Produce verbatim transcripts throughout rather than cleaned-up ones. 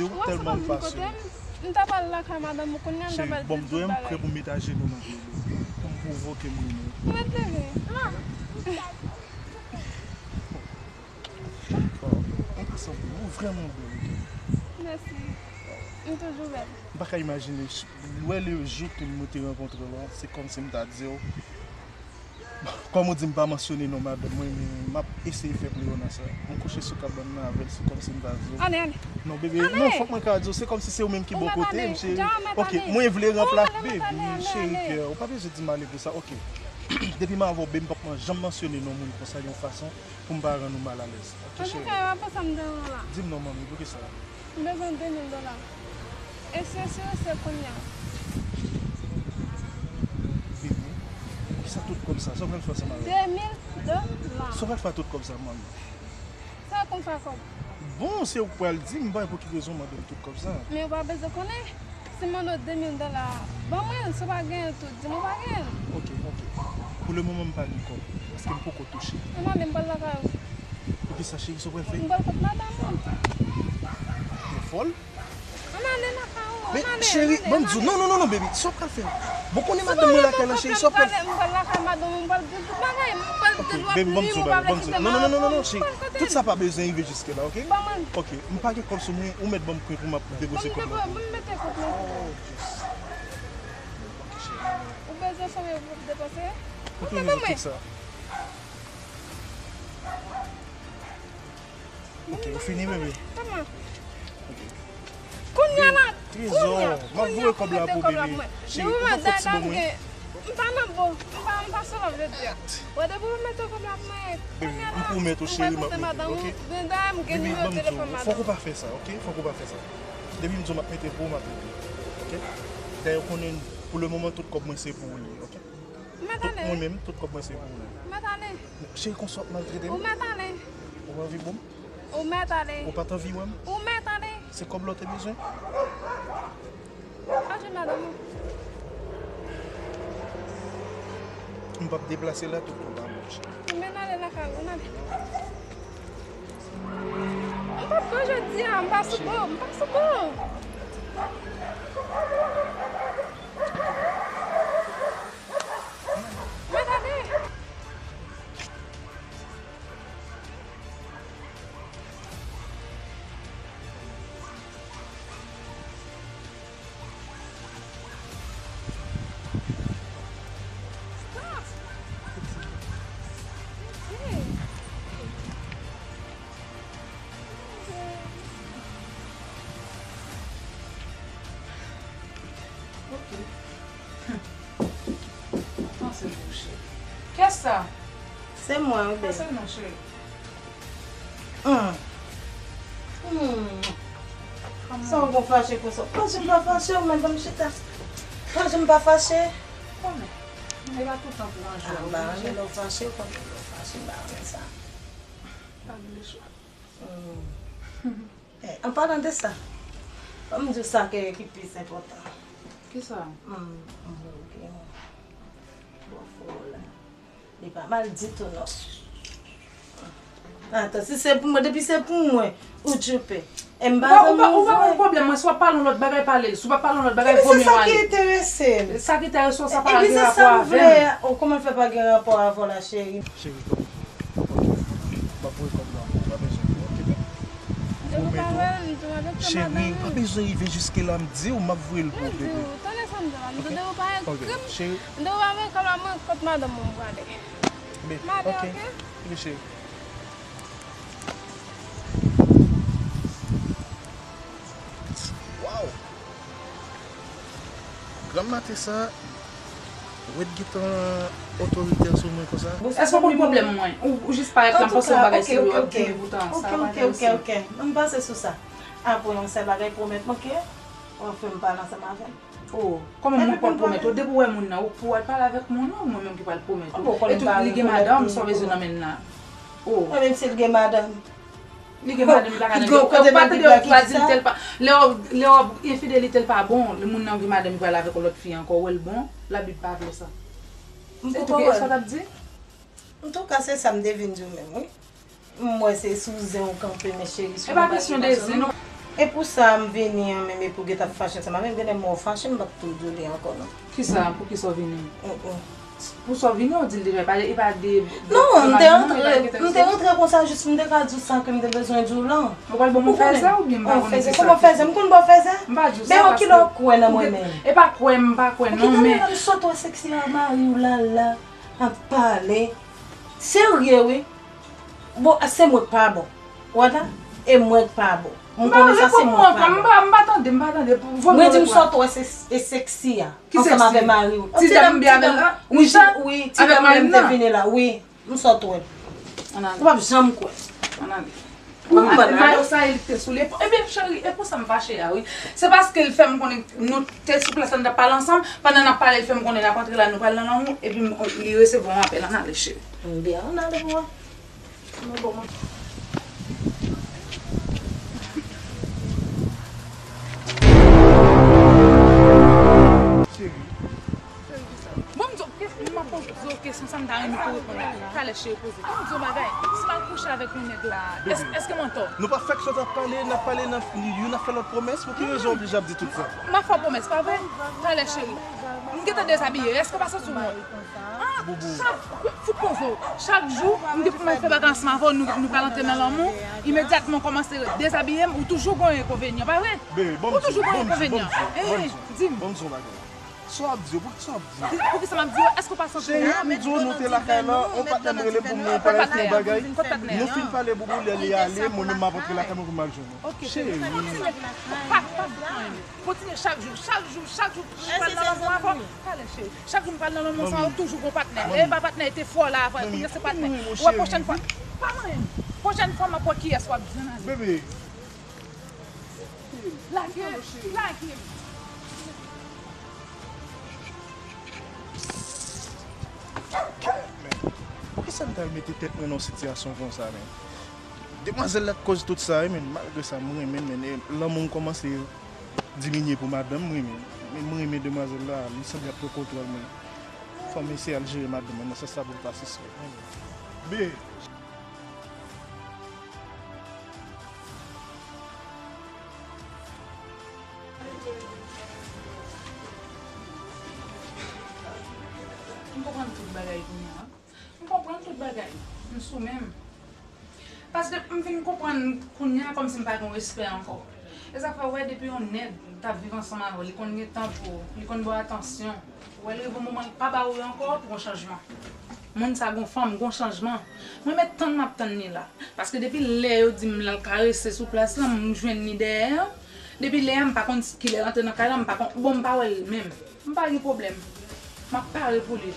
Ou wè, se pa vin kote m, m ta pral lakay madanm ou kounye a, m ta pral di l tout bagay. Cheri, bon, m dwe m prè pou m met ajenou nan pye w, pou m pwovoke m renmen w. Ou mèt leve. Ou vrèman bèl, ok? Mèsi. M toujou bèl. M pa ka imajine, lè le jou ke nou te rankontre la, se kòmsi m ta di w, kòm ou di m pa mansyone non madanm mwen, men m ap eseye fè pleyona sa. M kouche sou kabann nan avè l, se kòmsi m ta di w. Ale, ale. Non, bebe, non, fòk mwen ka di w, se kòmsi se ou menm ki bò kote m, cheri. Ok, mwen vle ranplase, bebe, cheri kè, ou pa bezwen di m ale pou sa, ok. Depi m avè w, bebe, m p ap janm mansyone non moun konsa yon fason pou m pa rann ou malalèz. Ok, cheri. Antoulèka, e pa pou sa m te vin la. Di m non, manmi, poukisa? M bezwen de mil dola. E si, si, si, kounye a. Bebe, poukisa tout kòb sa? Sa w pral fè ansanm avè m? De mil dola. Sa w pral fè ak tout kòb sa, manmi? Sa w konn fè ak kòb? Bon, se ou k pral di m, m pa wè pou ki rezon w mande m tout kòb sa. Men ou pa bezwen konnen. Si m mande w de mil dola, ban mwen l, si w pa genyen l tou, di m ou pa genyen l. Ok, ok. Pou le moman, m pa gen kòb, paske m poko touche. Ann ale, m pral lakay ou. Poukisa, cheri, sa w pral fè? M pral kot madanm ou. Ou fòl? Ann ale lakay ou, ann ale, ann ale. Men, cheri, ban m di w, non, non, non, non, baby, sa w pral fè? Bon, konnen madanm mwen lakay la, cheri, sa w pral fè? M pral lakay madanm ou, m pral di l tout bagay, m pral di l w ap nwi m, ou pa vle kite m avè w, m pral kote l. Non, non, non, non, non, cheri, tout sa pa bezwen rive jiske la, ok? Ban mwen. Ok, m pa gen kòb sou mwen, ou mèt ban m pwen pou m ap depoze kòb la pou ou. Ban m mete kòb la pou ou. Oh, Jesus. Ou bezwen sonje pou w depanse? Ou bezwen tout sa? Ok, ou fini, bebe? Kòman? Ok. Kounye a la, kounye a, kounye a pou mete kòb la pou mwen. Depi w mande dam gen, m pa nan bon, m pa, m pa sou lòv jodi a. Wè, depi w mete kòb la pou mwen, kounye a la, m pral kote madanm ou, men dayè m gen nimewo telefòn madanm ou. Fòk ou pa fè sa, ok? Fòk ou pa fè sa. Depi m di w m ap mete pou ou, m ap mete. Ok? Dayè, ou konnen, pou le moman, tout kòb mwen se pou ou li ye, ok? Tout mwen menm, tout kòb mwen se pou ou. Mèt ale. Cheri, konsa w ap maltrete m? Ou mèt ale. Ou anvi bon m? Ou mèt ale. Ou pa t anvi wè m? Ou mèt ale. Se kòb la w te bezwen? Al jwenn madanm ou. M p ap deplase la, tout kòb pa bon, cheri. Ou mèt ale lakay ou, ann ale. M p ap bon jodi a, m pa sou bon, m pa sou bon. Mèt ale. Ok. Panse pou cheri. Kiyès sa? Se mwen, wi, bebe. Panse non, cheri. Hmm. Hmm. Sa w bon fache konsa? Panse m pa fache, ou menm ban m chita. Panse m pa fache. Kòman? E pa tout tan pou anjou. Ah, m pa renmen lè w fache, kòman lè w fache, m pa renmen sa. Pa gen de chwa. Hmm. Eh, an palan de sa, ban m di w sa ke, ki plis enpòtan. Kisa? Hmm, hmm, ok. Bon, fò la. Li pa mal ditou, non. Atan, si se pou mwen, depi se pou mwen, ou djoupe. E m pa zanmi w vre. Ou pa, ou pa, ou pa gen pwoblèm, mwen, si w ap pale yon lòt bagay, pale l. Si w pa pale yon lòt bagay, vomye w ale. Epi se sa ki enterese m. Sa ki enterese w, sa pa gen rapò avè m. Epi se sa m vle. Oh, kòman l fè pa gen rapò avè w la, cheri? Cheri, ok. M ap voye kòb la pou ou, pa bezwen pè, ok? Depi w pa wè l, m tou avèk se madanm ou. Cheri, pa bezwen rive jiske la, m di w, m ap voye l pou ou, bebe. M di w, tande sa m di w la, m tande ou pa ekri m, m di w pa voye kòb la, mwen kot madanm mwen m prale. M ale, ok? Ok, cheri. Waw! Granm maten sa, ou ret gentan otoritè sou mwen konsa? Èske w konn pwoblèm mwen? Ou, ou jis parèt la, m panse yon bagay serye w ap di m, poutan sa pa enterese m. Ok, ok, ok, ok. M pase sou sa. Apre yon sèl bagay, pwomèt mwen ke w ap fè m pale ansanm avè l. Oh, kòman mwen pral pwomèt ou? Depi w wè moun nan, ou pou w al pale avèk moun nan, ou mwen menm ki pral pwomèt ou? Etou li gen madanm, sa w bezwen nan men l la? Oh. Mwen menm si l gen madanm. Li gen madanm, li pa ka nan gen. Ou pa tande yo pa di l tèl pa. Lè w, lè w enfidelite l pa bon, lè moun nan gen madanm, li pral avèk yon lòt fi ankò, ou wè l bon, Labib pa vle sa. Se tou, e sa w t ap di? Antouka, se sa m te vin di w menm, wi. M wè se sou zen w kanpe, men cheri, sou... E pa kesyon de zen, non. E pou sa m vini an menm, epi w gentan fache ansanm avè m, genlè m wè w fache, m p ap tou di w li ankò non. Kisa? Poukisa w vini? Mm, mm. Pou sa w vini, w di l deja, e pa, e pa de... Non, m te rantre, m te rantre konsa, jis m te ka di w sa ke m te bezwen di w lan. Ou pral ban m yon fèzè oubyen m pa konnen kisa? Kòman fèzè? M konn ba w fèzè? M pa di w sa. Men yon kilò kwè nan mwen menm. E pa kwè, m pa kwè non, men. Ou kite m sot wè seksi a mari w la la, ap pale. Serye wi. Bon, se mwen k pa bon. Ou wè la? E mwen k pa bon. M konnen sa se mwen k pa bon. M pa, m pa tande, m pa tande. Mwen di m sot wè se, e seksi a. Ki seksi? Ansanm avè mari w. Ti dam m byen avè l la? Wi, wi, ti dam mwen te vini la, wi. M sot wè l. Ou p ap janm kwè. Ann ale. Mayo sa e li k te sou li. Ebyen, cheri, e pou sa m fache a, wi. Se paske l fè m konnen nou te sou plas la, n t ap pale ansanm. Pandan n ap pale, l fè m konnen n ap antre la, nou pral nan lanmou, epi m, li resevwa yon apèl. Ann ale, cheri. Byen, ann ale pou wè. Mwen bon, mwen. Cheri. Bon, m di w, m ap poze w kesyon, sa m ta renmen pou w reponn la. Talè, cheri, poze. Ban m di w yon bagay. Si m al kouche avèk yon nèg la, èske, èske m antò? Nou pa fèk sot ap pale, n ap pale, n ap, youn ap fè lòt pwomès, pou ki rezon w oblije ap di tout sa? M ap fè w pwomès, pa vre? Talè, cheri. M gentan dezabiye, èske w pa santi w wont? Ah, chak, fout poze w. Chak jou, m gen pou m al fè bagay ansanm avè w, nou, nou pral antre nan lanmou, imedyatman w kòmanse dezabiye m, ou toujou gen yon enkonvenyan, pa vre? Ou toujou gen yon enkonvenyan. Di m. Sa w ap di yo? Poukisa w ap di yo? Èske w pa santi w wont? Cheri, m di w nou te lakay la, yon patnè m rele pou m, nou pale pou yon bagay. Nou fin pale boubou, lè li ale, mwen menm m ap antre lakay mwen pou m al jwenn ou. Cheri. Pa, pa, pa, kontinye chak jou, chak jou, chak jou, m pral nan lanmou avè w. Talè, cheri. Chak jou m pral nan lanmou sa, ou toujou gon patnè. E pa patnè, te fò la avan, kounye a se patnè. Ou wè pwochèn fwa, pa manyen m. Pwochèn fwa, m ap wè kiyès w ap jwenn avè. Bebe. Lage m, lage m. Kèt, men. Poukisa m t al mete tèt mwen nan yon sitiyasyon konsa, men? Demwazèl la k koz tout sa, wi, men. Malgre sa, m renmen l, men. E lanmou m kòmanse diminye pou madanm mwen, men. Men m renmen demwazèl la, li sanble ap pran kontwòl mwen. Fò m eseye al jere madanm mwen nan sans sa pou l pa sispèk mwen. Be. M konprann tout bagay kounye a. M konprann tout bagay. M sou men m. Paske m vin konprann kounye a kòmsi m pa gen respè ankò. E sa fè w wè depi yon nèg t ap viv ansanm avè w, li konn gen tan pou ou, li konn ba w atansyon. Ou wè l rive yon moman li pa ba ou yo ankò, pou gon chanjman. Moun sa gon fanm, gon chanjman. Mwen mèt tann m ap tann li la. Paske depi lè yo di m l al karese sou plas la, m jwenn li dèyè an. Depi lè a, m pa konn kilè l antre nan kay la, m pa konn, bon, m pa wè l menm. M pa gen pwoblèm. M ap pare pou li.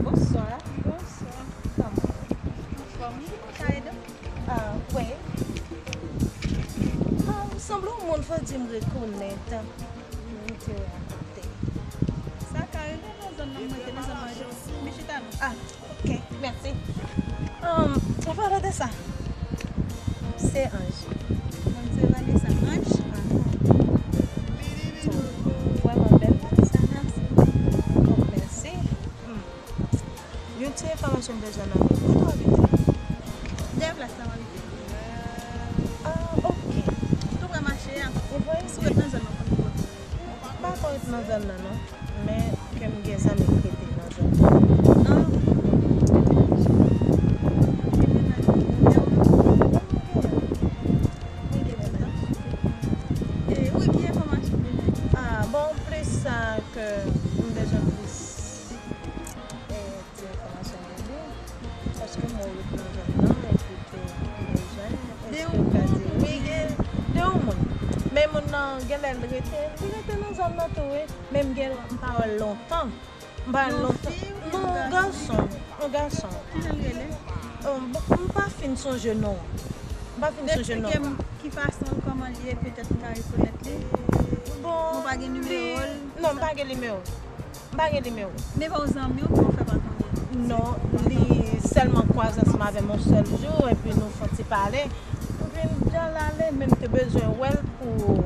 Bonswa. Bonswa. Kòman? Anfòm wi. Sa ede w? Ah, wi. Ah, ou sanble yon moun fò di m rekonèt. M te wè a kote. Sa ka rive nan zòn nan, mwen te nan zòn nan. Vin chita non. Ah, ok, mèsi. Um, ou pale de sa? Se Ange. Mwen se Vanessa. Ange? Aham. Ou vrèman bèl, Vanessa. Mèsi. Oh, mèsi. Hmm. Yon ti enfòmasyon m bezwen nan men w. Kote w abite? Dèyè plas la m abite. Ah, ok. Tou prè mache a. Ou vre? Si w ret nan zòn nan, w konn kote. M pa ko ret nan zòn nan, non. Men ke m gen zanmi k rete nan zòn nan. Ah. Mwen gen mennaj. E, wi, ki enfòmasyon w bezwen? Ah, bon, plis sa ke m bezwen plis. E, ti enfòmasyon de li, paske m wè w ret nan zòn nan, epi ke m bezwen, èske w ka di, wi, gen de yon moun. Men moun nan, genlè l rete, li rete nan zòn nan tou, wi. Men m gen, m pa wè l lontan. M pa wè l lontan. Non, yon gason, yon gason. Ki jan l rele? Oh, m pa fin sonje non. M pa fin sonje non. Dekrite m ki fason l, kòman l ye, petèt m ka rekonèt li. Bon, ou pa gen nimewo l? Non, m pa gen nimewo l. M pa gen nimewo. Men pa w zanmi w, men w fè pa konnen? Non, li sèlman kwaze ansanm avè m yon sèl jou, epi nou fè yon ti pale. M vin di l ale, men m te bezwen wè l pou,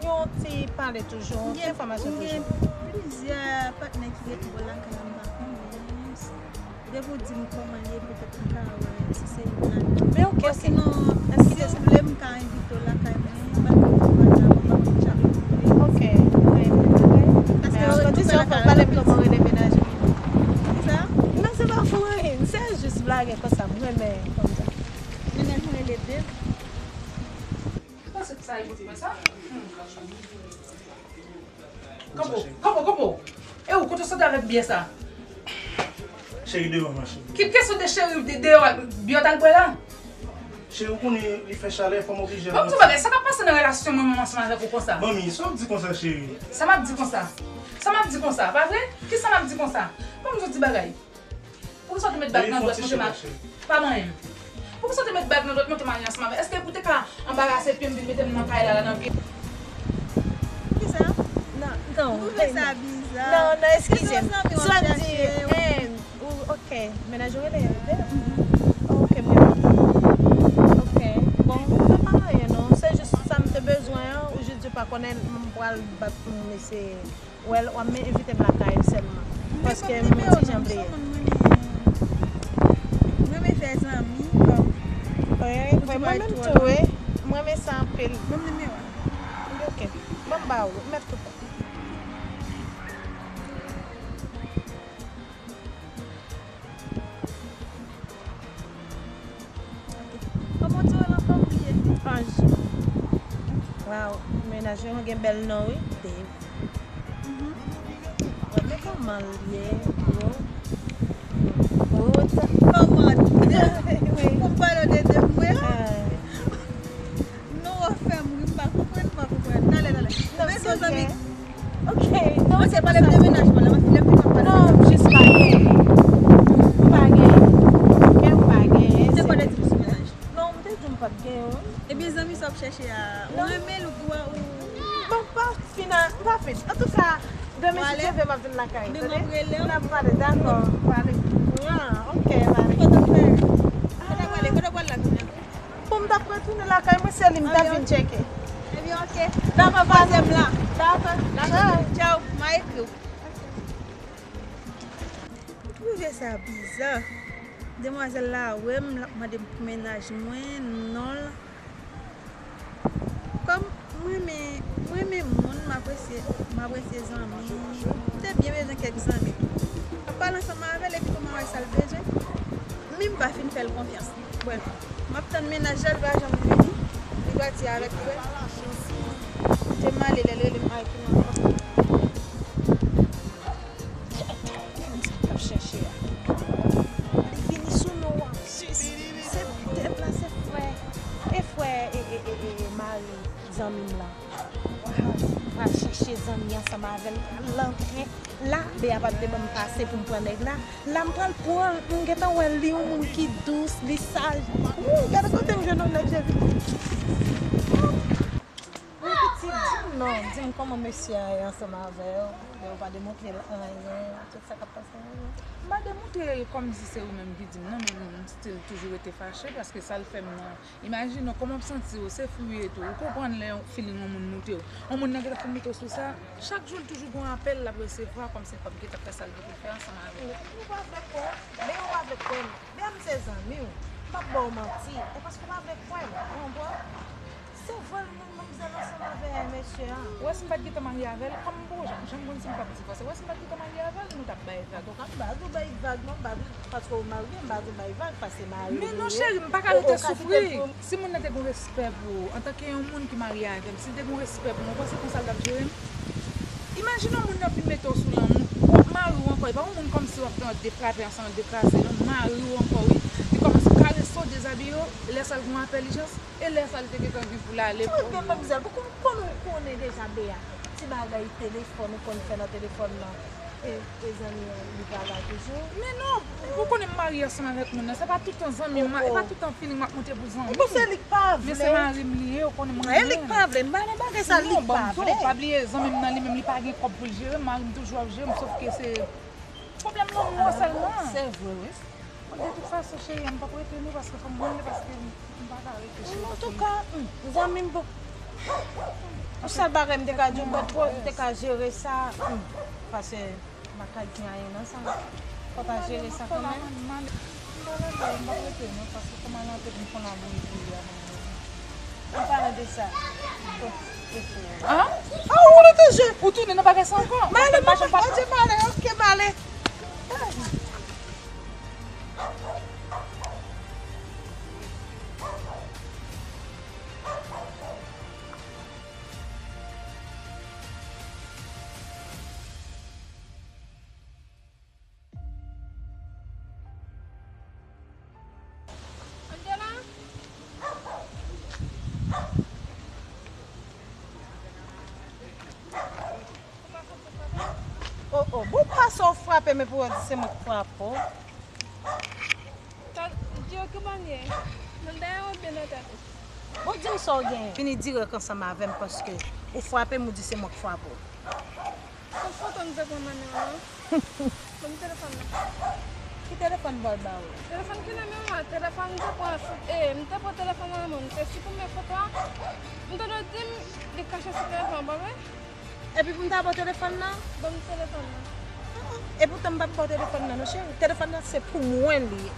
Yon ti pale toujou, ti enfòmasyon toujou. M gen plizyè patnè ki rete bò lakay la, m pa konnen. Depi w di m kòman l ye, petèt m ka wè si se youn ladan. Men oke, oke. Sinon, si w vle, m ka envite w lakay mwen, m pa konn fè bagay, m pa konn jan pou fè. Oke, mwen envite w lakay. Paske an kondisyon, fò w pale m kòman w demenaje. Kisa? Non, se pa pou anyen, se jis blage konsa, m renmen konsa. Mennaj mwen rele Dave. Ou panse sa e bout mwen sa? Kanpo, kanpo, kanpo! E ou, kote w soti avèk byè sa? Cheri, deyò, ma cheri. Ki kesyon de cheri, de, deyò, byè w t al bwè la? Cheri, ou konnen li fè chalè, fò m oblije al. Ban m di w bagay, sa k ap pase nan relasyon mwen menm ansanm avèk ou konsa? Manmi, sa w ap di konsa, cheri? Sa m ap di konsa? Sa m ap di konsa, pa vre? Kisa m ap di konsa? Ban m di w ti bagay. Poukisa w te met bag nan dwèt mwen te ma-, pa manyen m. Poukisa w te met bag nan dwèt mwen te marye ansanm avè? Èske ou te ka anbarase pye m vin mete m nan kay la, la nan pye? Kisa? Non, non. Ou fè sa biza. Non, non, eskize m. Swa m di, eh, ou, oke, mennaj ou rele Dave? Oke, m gen oke. Bon, ou pa anyen non. Se jis sa m te bezwen an, ou jis di w pa konnen m pral bat pou m eseye. Well, w ap men envite m lakay sèlman. Paske m ti jan bliye. Mwen renmen fè zanmi, kòm. Wi, mwen menm tou, wi. Mwen renmen sa anpil. Ban m nimewo a. Ok. Ban m ba ou, ou mèt tou pran. Kòman w di w rele ankò, m bliye? Ange. Waw, mennaj mwen gen bèl non wi, Dave. Mhm. Wè, men kòman l ye, bro? Wout. Kòman? Wi. Pou m pale w de Dave mwen? Ah. Non, w ap fè m ri, m pa konprann, m pa konprann. Talè, talè. Non, men se zanmi. Ok, non, se pa de mennaj mwen la, m ap file pita pase. Non, m jis pa gen. M pa gen. Kè m pa gen. Se pa de ti sou mennaj. Non, m te di w m pa t gen, wi. Ebyen, zanmi sa w ap chèche a, ou renmen l, ou, ou. Bon, pa fin, a, pa fin. Antouka, demen, si Dye vle, m ap vin lakay, tande? N ap pale, dakò, pale. Ah, ok, pale. Kote w fè? Kote w prale? Kote w pral la kounye a? Pou m t ap retounen lakay mwen, se li m t ap vin tcheke. Ebyen, ok. Dakò, pase m la. Dakò. Dakò. Tchaw, m a ekri w. Ou twouve sa biza? Demwazèl la wè m, l ap mande m pou mennaj mwen, non l. Kòm mwen renmen, mwen renmen moun, m apresye, m apresye zanmi, m te byen bezwen kèk zanmi tou. M ap pale ansanm avè l epi kòman wè sa l bezwen. Men m pa fin fè l konfyans. Bon, m ap tann mennaj la, l pa janm vini. Li pati avèk li, wè. Te m ale, lè l rele m, ay, ki non ankò. Gade sa l ap chèche a. Li vini sou non w ap sis. Se Dave la, se frè. E frè, e, e, e, e, e mari zanmi m lan. Pral chèche zanmi ansanm avè l, pral antre. La, Bea pa t vle ban m pase pou m pran nèg la. La, m pral pran l, m gentan wè li yon moun ki dous, li saj. Wouy, gade kote m jwenn yon nèg, Jezi. Wouy, pitit, di m non, di m kòman mesye a ye ansanm avè w. Yo pa demontre l anyen, tout sa k ap pase. M pa demontre l kòmsi se ou menm ki di m non, men m still toujou rete fache paske sa l fè m nan. Imajine w kòman w ap santi w, se fwi w ye tou. Ou konprann lè yon feeling yon moun moute w. Yon moun nan gentan fin mete w sou sa, chak jou l toujou gen yon apèl l ap resevwa kòmsi l p ap gentan fè sa l gen pou l fè ansanm avè w. Ou pa vle kwè m, men ou pa vle kwè m. Men m se zanmi w, m p ap ba w manti, e paske w pa vle kwè m, ou konprann? Se vre l, manmzèl ansanm avè mesye a. Ou wè si m pa t gentan marye avè l, kòm m poko janm, janm konn si m p ap divòse, ou wè si m pa t gentan marye avè l, nou t ap bay vag. Antouka, m pa di w bay vag non, m pa di w paske w marye, m pa di w bay vag, paske mari w ye. Men non, cheri, m pa ka rete soufri. Si moun nan te gen respè pou ou, antanke yon moun ki marye avè m, si l te gen respè pou mwen, ou panse konsa l t ap jere m? Imajine yon moun nan vin mete w sou lanmou, ou ap mari w ankò, e pa yon moun kòmsi w ap gen deprape ansanm, dekrase, non, mari w ankò, wi. Li kòmanse karese w, dezabiye w, e lè sa l gen yon apèl ijans, e lè sa l te gentan gen pou l ale. Ti mwen gen manmzèl, pou kon-, konn ou konnen deja Bea. Ti bagay telefòn, ou konn fè nan telefòn nan. E, e zanmi an, li pa la toujou. Men non, ou konnen m marye ansanm avèk moun nan. Se pa toutan zanmi m, e pa toutan feeling m ap montre pou zanmi m. Ebyen se li k pa vle. Men se mari m li ye, ou konnen mwen renmen l. E li k pa vle, m pa nan bagay sa, li k pa vle. Non, ban m di w, pa bliye zanmi m nan li menm, li pa gen kòb pou l jere m, mari m toujou ap jere m, sòf ke se pwoblèm lanmou an sèlman. Se vre, wi. Bon, de tout fason, cheri, m p ap rete non, paske fò m rele, paske m pa ka rete, cheri, paske. Antouka, hmm, zanmi m, bon. Sèl bagay m te ka di w, bòt pou m te ka jere sa, hmm, paske m pa ka gen anyen nan sa. Fò w ta jere sa kanmenm. M pa rete non, paske kòman nan tèt m konn ap bouyi bouyi a. An palan de sa, kot e frè a? Ah, ou rete je. Ou tounen nan bagay sa ankò? M ale, m ale, ok, m ale. Angela? Oh, oh, bon, pase w frape m epi w di se mwen k frape w. Di yo ki manye. Nan dèyè ou byen nan tèt ou? Bon, di m sa w genyen. Vini dirèk ansanm avè m paske ou frape m, ou di se mwen k frape w. Kot foto m te pran nan men w lan? Ban m telefòn nan. Ki telefòn m pral ba ou? Telefòn ki nan men w lan, telefòn m te pran sou, e, m te pran telefòn nan men w, m te siprime foto a. M tande w di m li kache sou telefòn, pa vre? Epi pou m ta ba w telefòn nan? Ban m telefòn nan. E poutan m p ap ba w telefòn nan non, cheri. Telefòn nan se pou mwen li ye.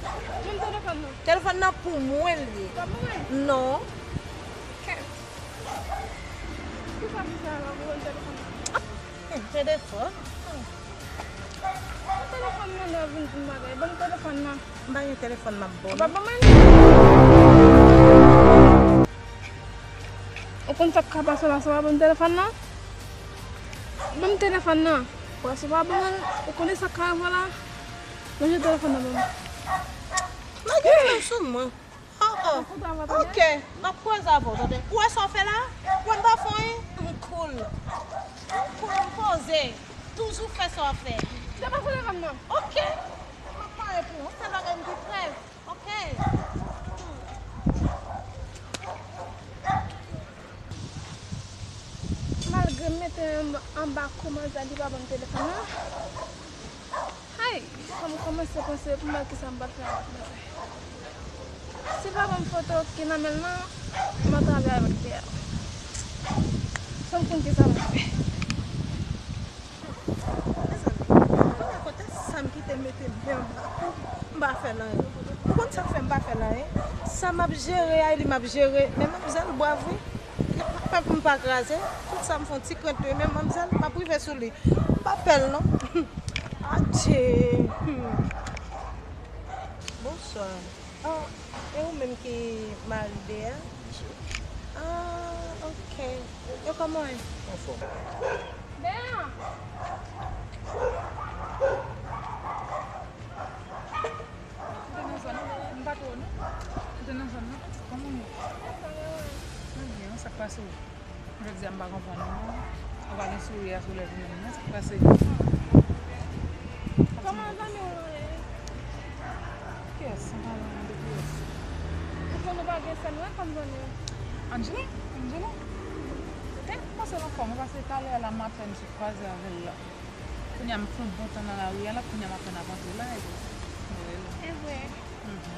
Ban m telefòn nan. Telefòn nan pou mwen li ye. Pa pou mwen? Non. Kèt. Kisa pou fè la pou ban m telefòn nan? Hmm, telefòn? Hmm. Ban m telefòn nan, lè w vin di m bagay. Ban m telefòn nan. M pa gen telefòn m ap ba w. Ou pa ban mwen li? Ou konn sa k ka pase la, sa w pa ban m telefòn nan? Ban m telefòn nan. Paske w pa ban mwen l, ou konnen sa k ka rive w la? Ranje telefòn nan ban mwen. Lage men w sou mwen. Oh, oh. Ok, m ap koze avè w, tande. Ou wè sa w fè la? Ou wè m pa fè anyen? M cool. M cool, m poze. Toujou fè sa w ap fè. Depa telefòn nan. Ok. M ap pare pou ou. Sèl bagay m gen prèv. Ok. Malgre m mete anba, anba kou manzè, li pa ban m telefòn nan. Hay, fò m kòmanse panse pou m wè kisa m pral fè avèk manzè. Si l pa ban m foto ki nan men l nan, m antrave avèk tè a. Fò m konn kisa m ap fè. Mezanmi, kote sa m kite mete men anba kou, m pa fè l anyen. Ou konn sa k fè m pa fè l anyen? Sa m ap jere a, li m ap jere. Men manmzèl bwav wi. Li pa fè pou m pa kraze. Tout sa m fè yon ti krent wi, men manmzèl, m ap rive sou li. M pa pè l non. Adje. Hmm. Bonswa. Oh, e ou menm ki mari Bea? Ah, ok. Yo kòman ye? Anfòm. Bea! Ou te nan zòn nan? M pa t wè w non. Ou te nan zòn nan? Kòman w ye? Mwen byen, sa k pase w? Jodi a m pa konprann ou non. Ou pa gen souri a sou lèv ou menm non, sa k pase? Kòman zanmi w lan ye? Kiyès? M pa renmen de kiyès. Ou konn ou pa gen sè m wè kòm zanmi w. Angela? Angela? Wi. M panse l anfòm wi, paske talè a la m apèn sot kwaze avè l la. Kounye a m fè yon bon tan nan lari a la, kounye a m apèn ap antre la, epi m wè l. E vre? Mhm.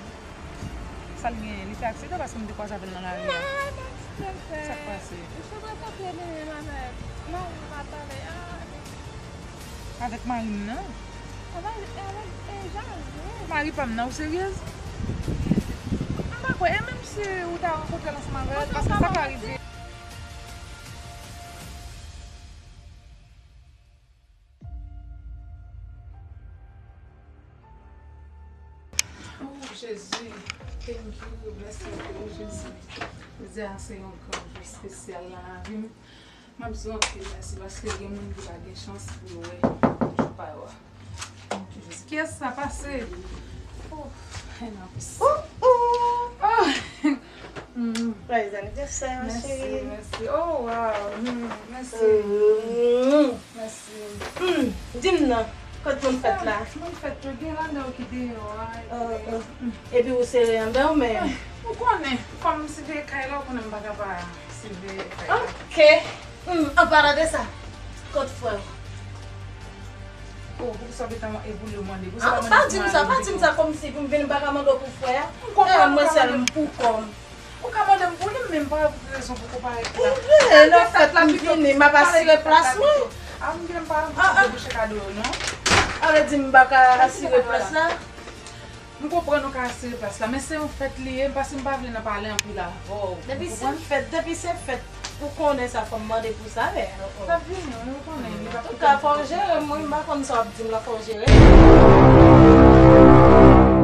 Sa l genyen? Li fè aksidan paske m te kwaze avè l nan lari a. Non, non, non, non. Sa k pase? M sot rankontre li menm avèk mari m la talè a. Avèk mari m nan? Avèk, avèk, e, Jazz, wi. Mari pa m nan, ou seryez? M pa kwè. E menm si ou ta rankontre l ansanm avè l, paske sa ka rive. Oh, Jezi, thank you, bless you, oh, Jezi. Jodi a se yon gran jou espesyal nan lavi m. M ap di w anpil mèsi paske gen moun ki pa gen chans pou yo wè jou pa yo a. Mon Dieu Jésus. Kiyès sa pase? Oh, N A pis. Oh, oh. Oh. Mm. Joyeux anniversaire, ma chérie. Mèsi, mèsi. Oh, wow. Mm, mèsi. Mm. Mèsi. Mm. Di m non, kot moun fèt la? Ah, moun fèt yo gen ladan yo ki deyò a, epi, mm. Epi ou sere anndan ou menm? Ah, ou konnen, kòm m siveye kay la, ou konnen m pa ka pa siveye kay la. Ok. Hmm, an palan de sa, kot frè w? Oh, poukisa w gentan e pou li w mande? Poukisa w pa mande pou mari w pito? Ah, pa di m sa, pa di m sa kòmsi pou m vin m pa ka mande w pou frè a. M konprann ou ka mande m pou kò m. Ou ka mande m pou li, Men m pa wè pou ki rezon pou konpare la. Lè nan fèt la m vini, m ap asire plas mwen. A m gen pa m pa bouche kado yo non. Alè di m pa ka asire plas la. M konprann ou ka asire plas la, men se yon fèt li ye, paske m pa vle nan pale anpil avè w. Depi se fèt, depi se fèt, ou konnen sa fò m mande pou sa, men. L ap vini, wi, ou konnen, li p ap kite m. Antouka, fò w jere m, wi, m pa konn sa w ap di m la, fò w jere m.